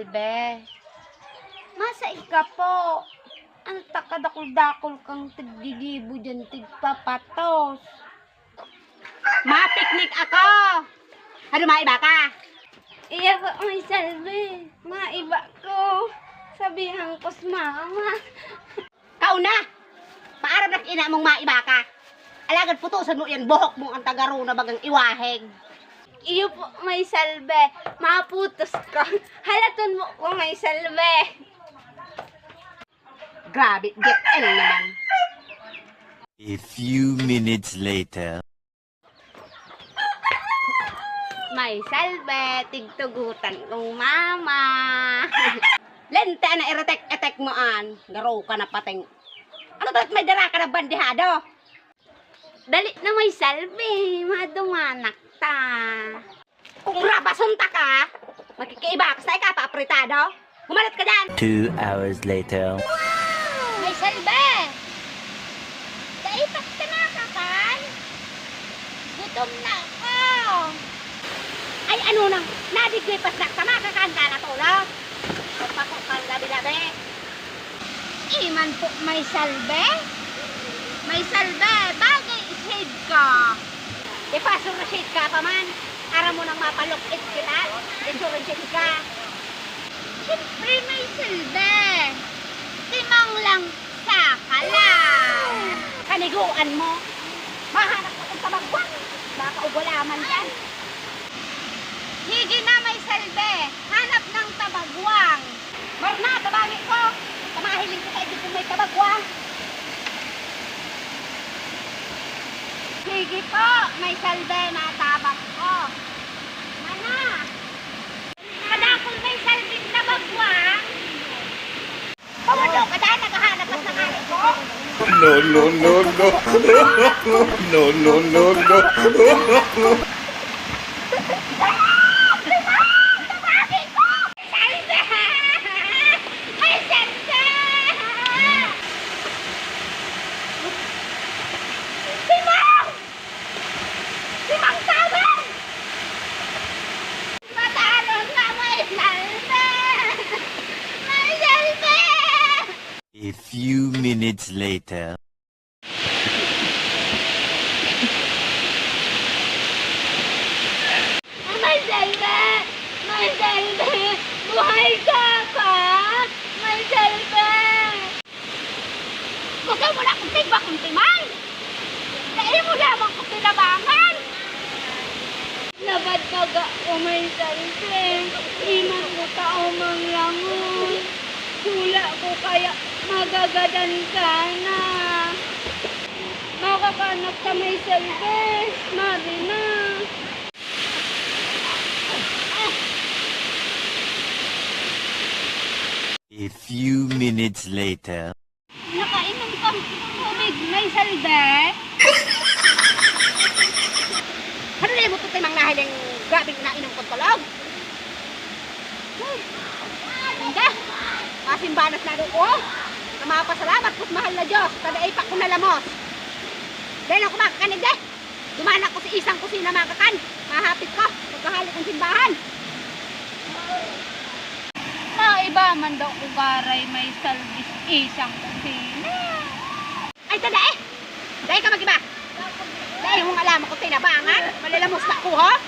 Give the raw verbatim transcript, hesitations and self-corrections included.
Be, masa ika po? Ano ta kadakul-dakul kang tiggigibo diyan, tigpapatos? Mapiknik ako! Ano, maiba ka? Iya ko, May Salve. Maiba ko. Sabihan ko si mama. Kauna! Paarap na ina mong maiba ka. Alagad putusan mo yan, buhok mo ang tagaro na bagang iwahig. Iyo po, May Salve. Maputos ko. Halaton mo ko, May Salve. Grabe, get L naman. A few minutes later. May Salve, tigtugutan kong mama. Lente na iretek-etek mo an. Garo ka na pating. Ano ba may dara ka na bandehado? Dali na, May Salve, madumanak ta. Kung rabason ta ka, magkikiiba ka sa ika, paapretado. Humalat ka dyan! Two hours later. May Salve! Dai pa kita nakakan? Gutom na ako! Ay, ano nang nadigdi pa sa makakan ka na tulog? Pagpasok kang labi-labi. Iman po, May Salve? May Salve, bagay i-shade ka. Ipasurashade ka pa man. Aram mo nang mapalukit kita, isurashade ka. Siyempre, May Salve. Timang lang sa kalaw. Kaniguan mo. Mahanap ka kung tabagwan. Makaugulaman yan. Sige na, May Salve. Hanap ng tabagwang. Marna, tabangi ko. Tamahiling ko sa igid kung may tabagwang. Sige po, May Salve, matabak ko. Mana? Kadakol, May Salve, tabagwang. Pawalo ka dyan, naghahanap ka sa kali ko. No, no, no, no. No, no, no, no. Tabagi ko! Salve! May Salve! Timang! Timang tawag! Mataron na, May Salve! May Salve! A few minutes later. May Salve! May Salve! Buhay ka pa! May Salve! Gusto mo na kung tigba kung timan? Dai mo lamang kung tinabangan! Labad baga o May Salve, iman mo tao manglangon. Hula ko kaya magagadan ka na. Makakanak ka, May Salve, mari na. A few minutes later. Nakainom kang tubig, May Salve? Ano na yung butot na mang nahiling grabe na inom kong tulog? Hmm. Hindi. Masimbahan na sinado ko. Na mapasalamat ko sa mahal na Diyos. Kada ipak ko na lamos. Dahil ako makakanig eh. Duman ako sa isang kusina makakan. Mahapit ko. Pagkahali ng simbahan. Maiba man daw ko garay may salvis isang kusina. Ay, tada eh! Dahil ka mag-iba! Dahil mong alam ako tinabangan, malalamos na ako, ha?